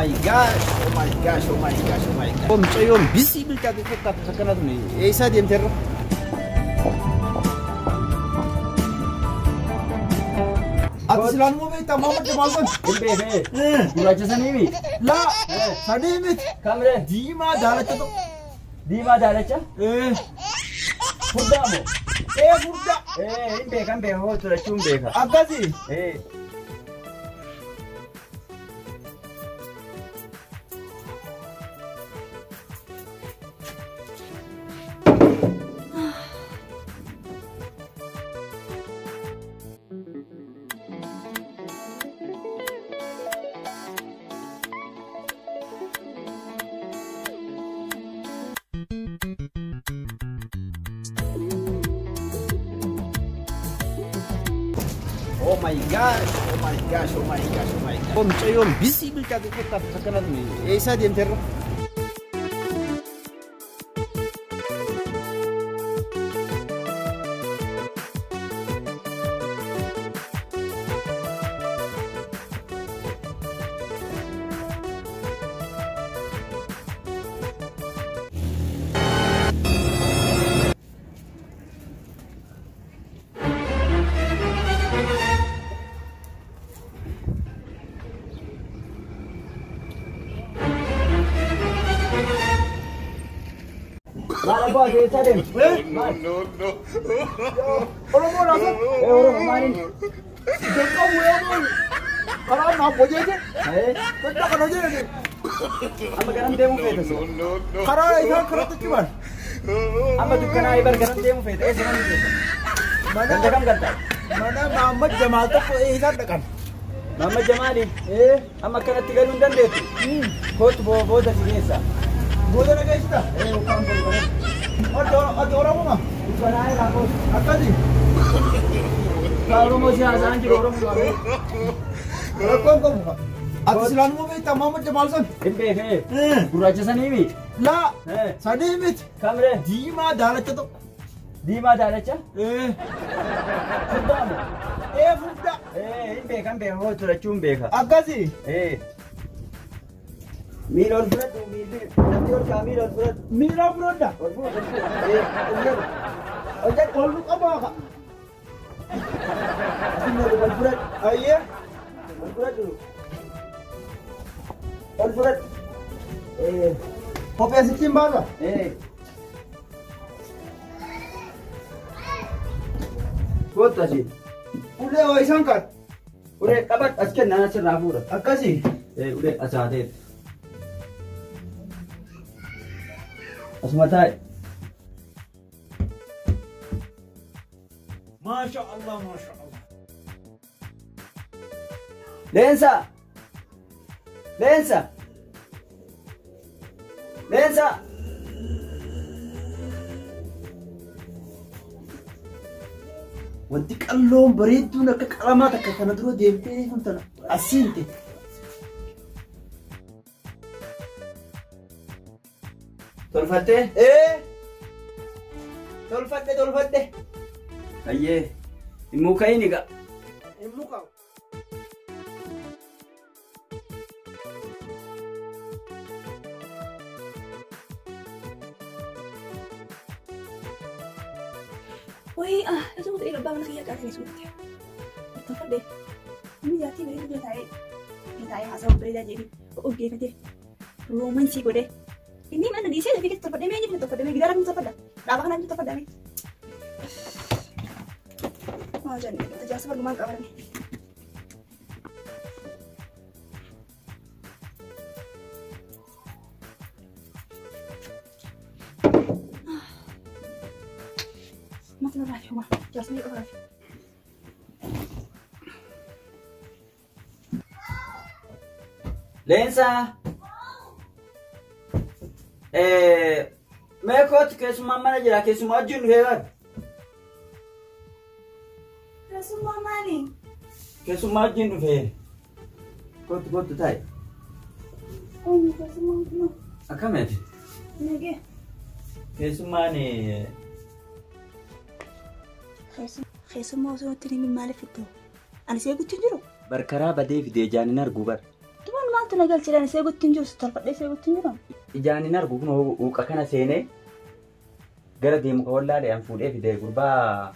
my gosh, oh my gosh, oh my gosh, oh my gosh. Mucayyoon bisii bilchaate fakkaatu akkana tuni. Eessaa deemteerra? Ati silaan moo beektaa Muhammad Jamaal sun? Hin beekee. Gurraacha sanii miti? Laa, sadii miti. Kamree? Diimaa daalacha tokko. Diimaa daalacha? Furdaa moo? Ee furdaa. Hin beeka hin beeka hoo turachuu hin beeka. Akkasii? Oh my gosh, oh my gosh, oh my gosh, oh my gosh. Mucayyoon bisii bilchaate fakkaatu akkana tuni. Eessaa deemteerra? Maal abbaa eessaa deemte? No, no. Oromoo laata? Oromoo maaliin? Jalqabu eeguun karaa naaf hojjeete. Bakka kana hojjeete. Amma garam deemuu feeta si? No, no, no. Karaa isaan karatti ciman. Amma dukkanaa bar garam deemuu feeta? Eessa namni feeta? Ganda kam galta? Mana Muhammad Jamaal tokko eessaan dhaqan? Muhammad Jamaali? Amma akkanatti galuu hin dandeettu? Kootu booda si geessa. Booda na geessita? Ukkaan booda kana. Ati Oromoo? Dukkanaa irraa kootu. Akkasii? Kaa Oromoo si haasa'an jiru Oromoo qabee. Rakkoon qabu. Ati silaan moo beektaa Muhammad Jamaal sun? Hin beekee. Gurraacha sanii miti? Laa, sadii miti. Kamree? Diimaa daalacha tokko. Diimaa daalacha? Furdaa moo? Ee furdaa. Hin beeka hin beeka hoo turachuu hin beeka. Akkasii? Miila ol fudhadhu miilli nafti ol kaa miila ol fudhadhu. Miila fudhadha. Ol fuudhu ol fuudhu. Ol jedhu. Ol jedhu. Ol qabaa ka. Asin ol ol fudhadhu. Ayyee. Ol fudhadhu. Ol fudhadhu. Kophee sitti hin baasa? Kootu asii. Ulee hoo isaan kan? Ulee qabadhu as kennaan asirraa fuudha. Akkasii? Ulee as haa ta'etu. Asuma taa'i. Maasha Allah, maasha Allah. Leensa! Leensa! Leensa! Wanti qalloon bareedduun akka qalamaa takka kana dura deemtee kun tana asiinte. Tolfattee? Tolfadhe tolfadhe. Ayyee. Hin muka'iin egaa. Hin muka'u. Wayii ah, isa abbaa mana kiyyaa qaatanii suutte. Tolfadhe. Inni jaartii bareedu bira taa'ee taa'ee haasawaa bareedaa jedhee dhaggeeffatee roomaansii godhee. Inni mana dhiisee dafee keessa tolfadhee mee eenyu tolfadhee gidaara kun tolfadha. Dhaaba kanaan tolfadha mee. Maal jenne jaarsa bargumaan qabaname. Mata raafi huma jaarsa mee qofa raafi. Leensa! Mee kootu keessummaan mana jira keessummaa wajjin dhufee bara. Keessummaa maali? Keessummaa wajjin dhufee. Kootu kootu taa'i. Eenyu keessummaan kun? Akkamitti? Nagee. Keessummaan Keessummaa osoo nutti hin himin maaliif iddoo? Ani si eeguutti hin jiru. Barkaraa badee fidee ijaan hin argu bara. Tumaan maal Maaltu na galchidhaan isee guutuu hin jiru tolfadhee isee guutuu hin jiru. Ijaan hin argu kun huuqa kana seenee gara deemu ka wallaalee an fuudhee fidee gurbaa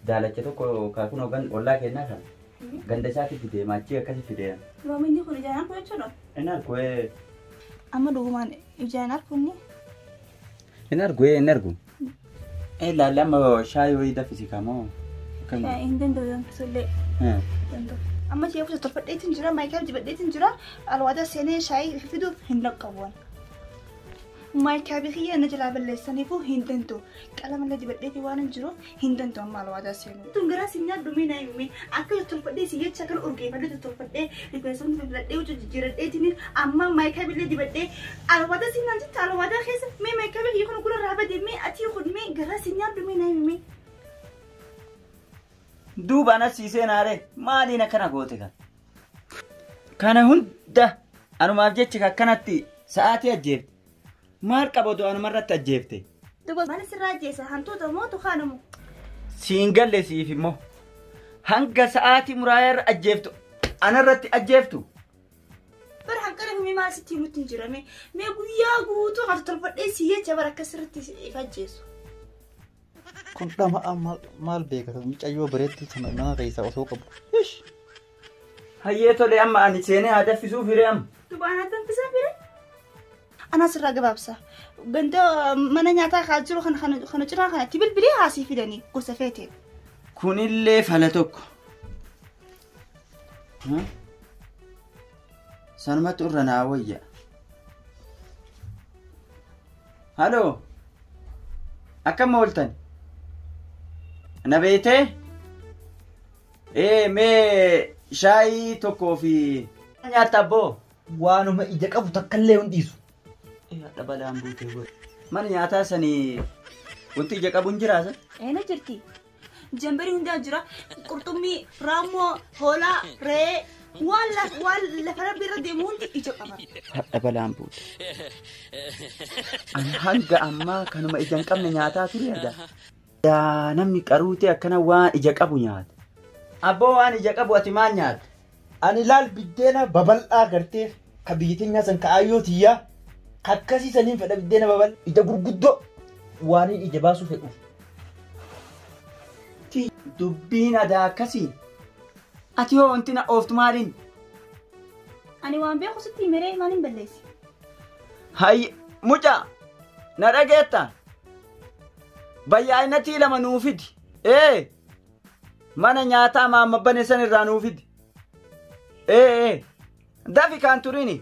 daalacha tokko ka kun hogan ollaa kennaa kana ganda isaatti fidee maachii akkasi fidee. Loominni kun ijaan argu jechuudha. Hin argu. Amma dhugumaan ijaan argu inni. Hin argu hin argu. Laalli amma shaayii wayii danfisi kamoo. Hin danda'u danfisullee. Amma ishee kuusa tolfadheetiin jira maayikaaf dibadheetiin jira alwaada seenee shaayii fiduuf hin laqqabuwan. Maayikaabii kiyya na jalaa balleessaniifuu hin danda'u. Qalamallee dibadheetii waan hin jiruuf hin danda'u amma alwaadaa seenuu. Tun garaa si nyaadhu mee naa himi akka tolfadhee si jecha kana urgeeffadhee tolfadhee rifeensa filadhee huccuu jijjiiradheetiin amma maayikaabillee dibadhee alwaadaa si naan jetta alwaadaa keessa mee maayikaabii kiyya kana gurra raabade mee atii kun mee garaa si nyaadhu mee naa himi. Duuba anas seenaare maaliin akkana goote kan? Kana hunda anumaaf jecha akkanatti sa'aatii ajjeefte. Maal qabatu anumarratti ajjeefte? Duuba maal sirraa ajjeesa hantuuta moo tukaanamu? Siin galle siif immoo hanga sa'aatii muraayarra ajjeeftu anarratti ajjeeftu. Bara hanqina himee maal sitti himutti hin jirame mee guyyaa guutuu kan tolfadhee si jecha bara akkasirratti if ajjeesu. Kun dhama maal beekata mucayyoo bareedduu sana nama keessaa osoo qabu. Hayyee tole amma ani seenee haa danfisuuf hiree amma. Duuba anaa danfisaa firee? Anaa sirraa gabaabsa. Ganda mana nyaataa kaa jiru kana cinaa kanatti bilbilee haasii fidanii gosa feete. Kunillee fala tokko. Sanumatti irra naa wayya. Haloo. Akkam ooltan? Na beetee? Mee shaayii tokkoo fi nyaata abboo. Waanuma ija qabu takkallee hin dhiisu. Hadha balaan buutee godhe. Mana nyaataa sanii wanti ija qabu hin jiraa san? Eena jirti. Jambarii hundaa jira. Qurxummii, raammoo, hoolaa, re'ee waan lafa rabbi irra deemu hundi ija qaba. Hadha balaan buute. Ani hanga ammaa kanuma ija hin qabne nyaataa ture argaa. Yaa namni qaruutee akkana waan ija qabu nyaata. Abboo waan ija qabu ati maal nyaatta? Ani laal biddeena babal'aa gartee ka biyya teenyaa san ka aayyoo tiyyaa akkasii saniin fedha biddeena babal'aa ija gurguddoo waan ija baasuu fedhuuf. Dubbiin aadaa akkasii. Ati hoo wanti na ooftu maaliin? Ani waan beeku sitti himeree maaliin balleessi? Hayyi mucaa na dhageetta. Bayyaa'inatii lama nuu fidi. Mana nyaataa maamma bane san irraa nuu fidi. Dafi kaan turini.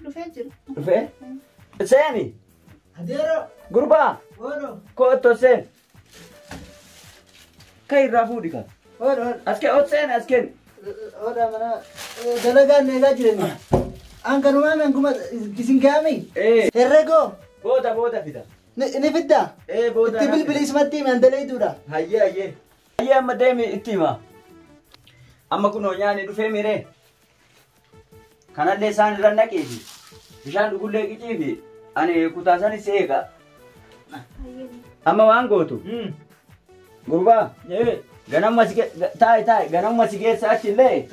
Dhufee jiru. Dhufee? Seeni. Adeero. Gurbaa. Ooloo. Koottoo seen. Kan irraa fuudhi kan. Ooloo. As kee ol seeni as kenni. Oolaa mana dalagaan eegaa jirani. An kanumaa manguma isin kaa'ame. Herregoo. Booda booda fida. Ni fiddaa? Booda. Itti bilbilii isumatti himi an dalaituudha. Hayyee hayyee. Hayyee amma deemi itti hima. Amma kunoo nyaanni dhufee miree. Kanallee isaan irra naqiifi. Bishaan dhugullee qiciifi. Ani kutaa sanis eega. Amma waan gootu. Gurbaa. Ganamuma si taa'i taa'i ganamuma si geessa achillee.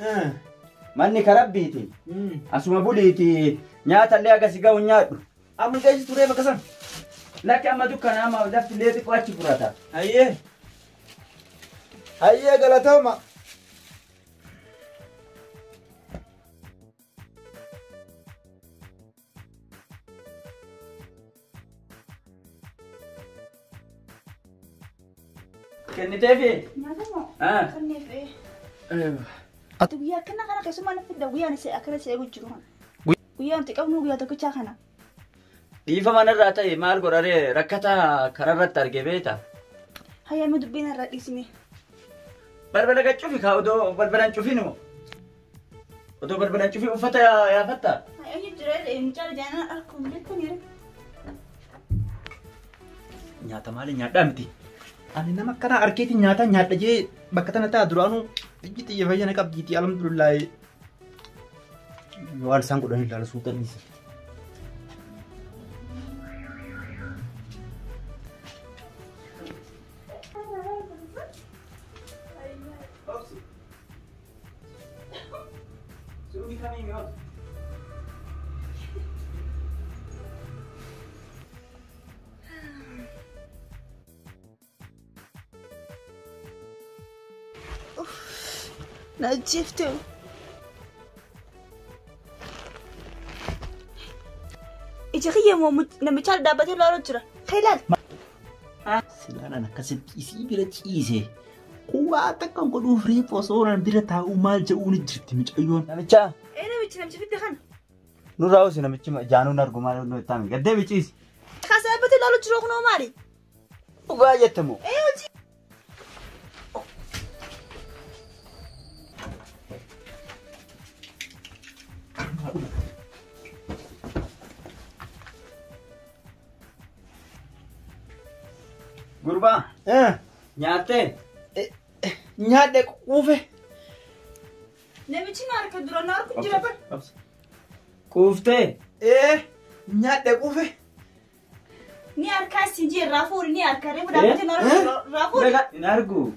Manni karabbiiti. Asuma buliiti nyaatallee aga si ga'u nyaadhu. Amma geessi turee bakka san. Lakki amma dukkana amma lafti illee xiqqoo achi furata. Hayyee. Hayyee galatooma. Kenniteefi? Nyaata moo? Kenneef. Ati guyyaa akkana kana keessumaa na fidda guyyaan akkana isa eegu jiru kana. Guyyaa nuti qabnu guyyaa tokkichaa kana. Dhiifama narraa ta'e maal godharee rakkata kararratti arge beekta. Hayyaa mee dubbiin irraa dhiisime. Balbala gad cufi kaa odoo balbalan cufinu. Odoo balbalan cufi uffata yaafatta. Hayyaa jira mucaa jaanaan akkuma jettan yeroo. Nyaata maali nyaadhaa miti? Ani nama akkanaa arkeetiin nyaata nyaadha jee bakka tana ta'a duraanuu ijji xiyyeeffannaa qabdiitii alhamdulillahi. Waan isaan godhan ilaala suutan dhiisa. Na ajjeefte. Ija kiyya moo namicha dhaabbatee ilaalaa jira. Kee ilaali. Silaan akkasitti isii bira ciise. Kuwaa takka godhuuf reefu osoo nan bira taa'uu maal jedhuun jirti mucayyoon. Namicha. Ee namichi namicha fidde kana. Nurraa hosi namichi jaanuun argu maal nu itti gaddee biciisi. Kaasa dhaabbatee ilaalaa jiru kunoo maali? Dhugaa jette moo? Ee hojii. Gurbaa. Nyaattee? Nyaadhe quufe. Namichi na harka dura na harku jira bar. Quuftee? Ee nyaadhe quufe. Ni harkaa si jee raafuuri ni harka reefu dhaabbatee na harku raafuuri. Hin argu.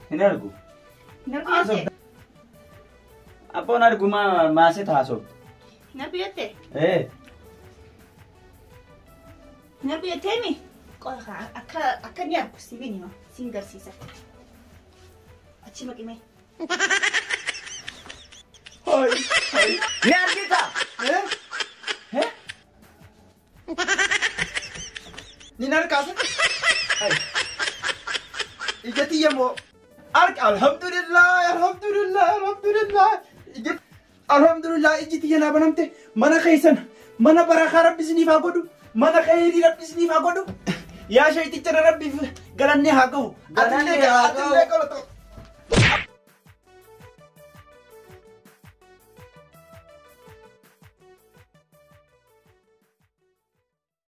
Hin argu. Hin argu jettee? Abboon argu maasii haasofte. Hin argu jettee? Ee. Hin argu jettee mi? Akka akka ni argu si binima siin garsiisa. Achi maqimee. Ni argita? Ni harkaa sun. Ija tiyya moo arga alhamdulillah alhamdulillah alhamdulillah. Alhamdulillah iji tiyya naa banamte mana keessan mana barakaa rabbi isiniif haa godhu mana khayrii rabbi isiniif haa godhu. Yaa shayticha rabbiif galannee haa gahu. Galannee haa gahu. Atillee galata.